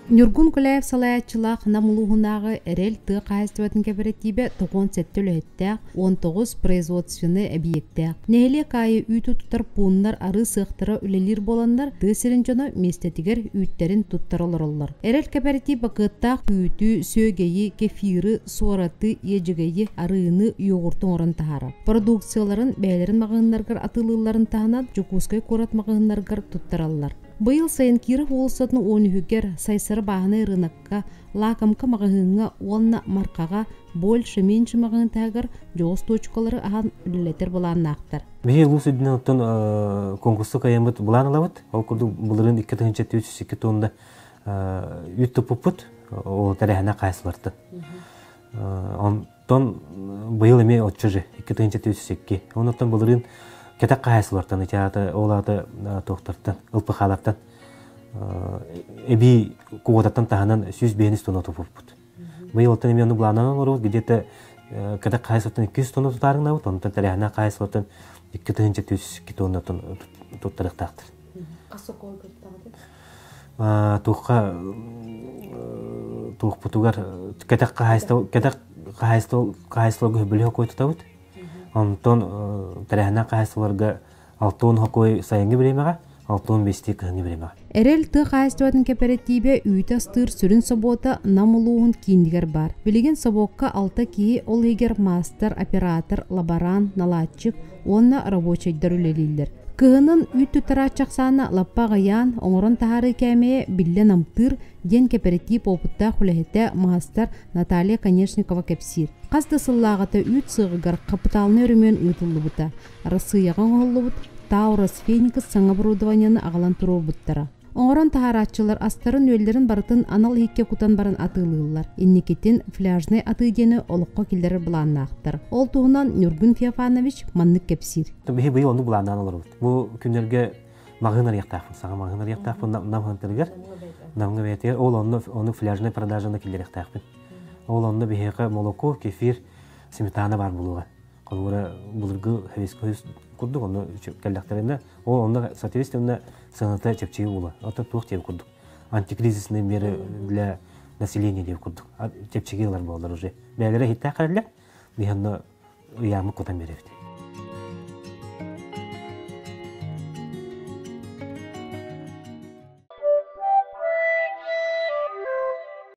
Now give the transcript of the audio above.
Ньургун Куляев салайааччылаах Нам улууһунааҕы Эрэл тыа хаһаайыстыбатын кэпэрэтиибэ 97 үлэһиттээх, 19 производственнай эбийиэктээх. Нэһилиэк аайы үүтү тутар пууннар арыы сыахтара үлэлиир буоланнар, тыа сирин дьоно миэстэтигэр үүттэрин туттара олороллор. Эрэл кэпэрэтиип бакыаттаах үүтү, сүөгэйи, кефиры, суораты, иэдьэгэйи, арыыны, йогурту оҥорон таһаарар. Продукцияларын бэйэлэрин маҕаһыыннарыгар атыылыылларын таһынан, Дьокуускай куорат маҕаһыыннарыгар туттараллар. Быйыл сайын Киров уулуссатын уон үһүгэр Сайсары бааһынай ырыынакка, Лаакамка маҕаһыыҥҥа уонна Мархаҕа Больше-меньше маҕаһыын таһыгар дьоҕус туочукалары аһан үлэлэтэр былааннаахтар. Биһиги улуус үрдүнэн оттон конкурска кыайаммыт былаан ылабыт. Ол курдук былырыын 2402 тонна үүт туппуппут. Ол тэрээһинэ хаайсылартан. Онтон быйыл эмиэ оччо же 2402. Онуттан былырыын кэтэх хаайсылартан ити ол аата туохтартан ылпыхаалартан эбии куотаттан таһынан 105 тонна туппуппут. Быйыл оттон эмиэ ону былаанынан олоробут где-то кэтэх хаайсылартан 200 тонна тутаарыҥнабыт, онтон тэрээһинэ хаайсылартан 2402 тонна туттарыахтаахтар. Туохха туохпутугар кэтэх хаһаайыстыба кэтэх хаһаайыстыба хаһаайыстыбаларга хөбүлү хокуой тутабыт. Онтон тэрээһиннээх хаһаайыстыбаларга 60 хокуой сайыҥҥы бириэмэҕэ, 65 кыһыҥҥы бириэмэҕэ. Эрэл тыа хаһаайыстыбатын кэпэрэтиибэ үүтү астыыр сүрүн собуота Нам улууһун киинигэр баар. Билигин собуокка алта киһи, ол иһигэр маастар, оператор, лаборант, наладчик уонна рабочайдар үлэлииллэр. Кыһынын үүт туттарааччы ахсаана лаппа аҕыйаан, оҥорон таһаарыы кээмэйэ биллэ намтыыр, диэн кэпэрэтиип уопуттаах үлэһитэ, маастар Наталья Конечникова кэпсиир. Хас да сыллааҕыта үүт сыаҕыгар хапытаалынай өрөмүөн ыытыллыбыта. Арассыыйаҕа оҥоһуллубут Таурус Феникс саҥа оборудованиены аҕалан туруорбуттара. Оҥорон таһаарааччылар астарын-үөллэрин барытын анал иһиккэ кутан баран атыылыыллар. Инникитин фляжнай атыы диэни олоххо киллэрэр былааннаахтар. Ол туһунан Ньургун Феофанович маннык кэпсиир. Биһи быйыл оннук былааннаан олоробут. Бу күннэргэ маҕаһыын арыйыахтаахпын, саҥа маҕаһыын арыйыахтаахпын Нам Хантарыгар, Намҥа бэйэтигэр. Ол онно оннук фляжнай продажаны киллэриэхтээхпин. Ол онно биһиэхэ молоко, кефир, сметана баар буолуоҕа. Холобура былыргы хвискоһүс курдук онно кэллэхтэринэ ол онно соответственно сыаната чэпчэки буолар. Ото туох диэн курдук антикризисные меры для населения диэн курдук чэпчэки ылар буолар уже. Бэйэлэрэ иһиттээх кэлэллэр, биһи онно ыйааммыт кутан биэрэбит.